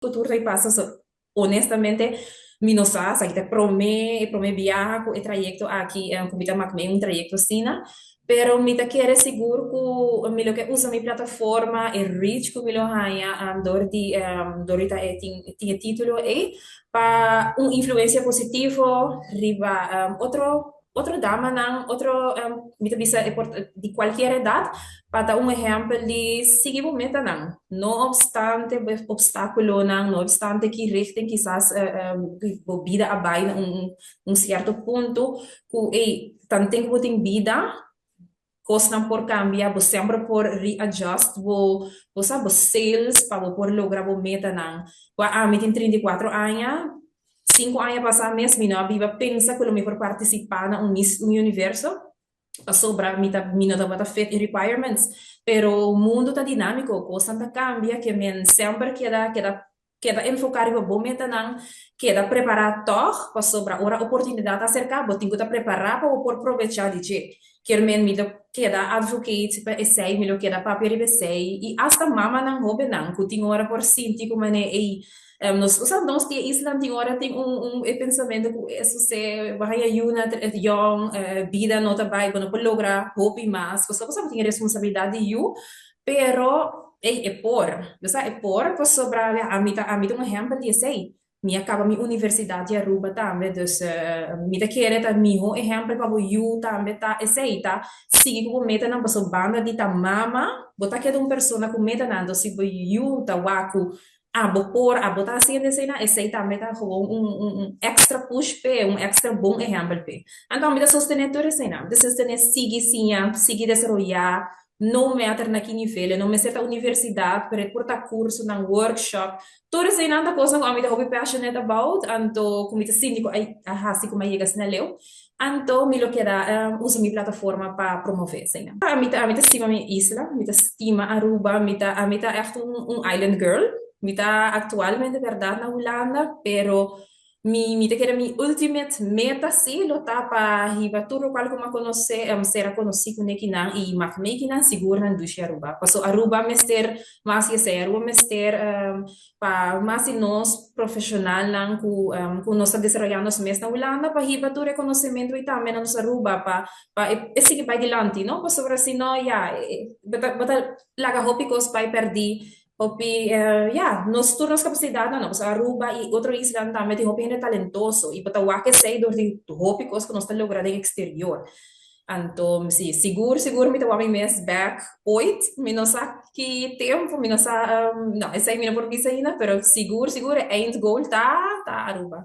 Tur ta pasa, so honestamente mi no sa, esaki ta e promé biaha ku e trayekto aki, ku mi ta maak mee un trayekto asina, pero mi ta kere sigur ku mi lo ke usa mi plataforma, e reach ku mi lo haña dor di ta e tin e título ei, pa un influensia positivo riba otro damanan, otro, mi ta bisa di kualkier edat, pa ta un ehèmpel di sigui bo metanan, no obstante opstákulonan, no obstante ki richting kisas bo bida a bai na un sierto punto, ku ei, tanten ku bo tin bida, kosnan por kambia, bo semper por readjust bo sa, bo sails pa bo por logra bo metanan. Ku ami tin 34 aña, 5 aña pasá mes mi no a biba pensa ku lo mi por partisipá na un Miss Universo, pasobra mi no tabata fit e requirements, pero mundu ta dinámiko, kosnan ta kambia, ke men semper keda enfoká riba bo metanan, keda prepará tòg, pasobra ora oportunidat aserká, bo tin ku ta prepará pa bo por probechá di dje. Ke men mi lo keda advocate pa esei, mi lo keda papia riba esei, i asta mamanan hóbennan ku tin ora por sinti ku manera ei, nos, o nos di isla tin ora tin un e pensamentu ku eso se haña yu na yòn, bida no ta bai, bo no por logra hopi mas, pasobra bo tin responsabilidat di yu, pero ei, e por, bo sa, e por, pasobra ami ta un ehèmpel di esei. Mi a kaba mi universidat di Aruba tambe, dus mi ta kere ta mihó ehèmpel pa bo yu tambe ta esei, ta sigui ku bo metanan, pasobra banda di ta mama, bo ta keda un persona ku metanan, anto si bo yu ta wak ku abo por, abo ta hasiendo eseinan, esei tambe ta gewoon un extra push p'e, un extra bon ehèmpel p'e. Anto mi ta sostené tur eseinan, mi ta sostené sigui siña, sigui desaroyá, no matter na ki nivel, no mester ta universidat, pero e por ta kursonan, workshop, tur eseinan ta kosnan ku ami ta hopi passionate about, anto ku mi ta sinti ku a hasi ku mi a yega asina leu, anto mi lo keda usa mi plataforma pa promové eseinan. Ami ta stima mi isla, mi ta stima Aruba, ami ta echt un island girl, mi ta aktualmente bèrdat na Hulanda, pero mi ta kere mi ultimate meta sí lo ta pa hiba tur lokual ku mi a konosé, sera konosí ku nekinan i mak mekinan sigur nan dushi Aruba. Paso Aruba mester mas di esei, Aruba mester pa mas di nos profeshonalnan ku nos ta desaroyá nos mes na Hulanda pa hiba tur e konosementu ei tambe na nos Aruba pa e sigui bai dilanti, no? Pasobra si no, ya, bo ta laga hopi kos bai pèrdí, hopi, ya, nos tur nos kapasidatnan, no? Pasobra Aruba i otro islanan tambe tin hopi hende talentoso i bo ta wak esei dor di hopi kos ku nos ta logra den eksterior. Anto si, sigur sigur mi ta wak mi mes bèk ooit, mi no sa ki tempu, mi no sa, no, esei mi no por bisa ainda, pero sigur sigur e eindgoal ta Aruba.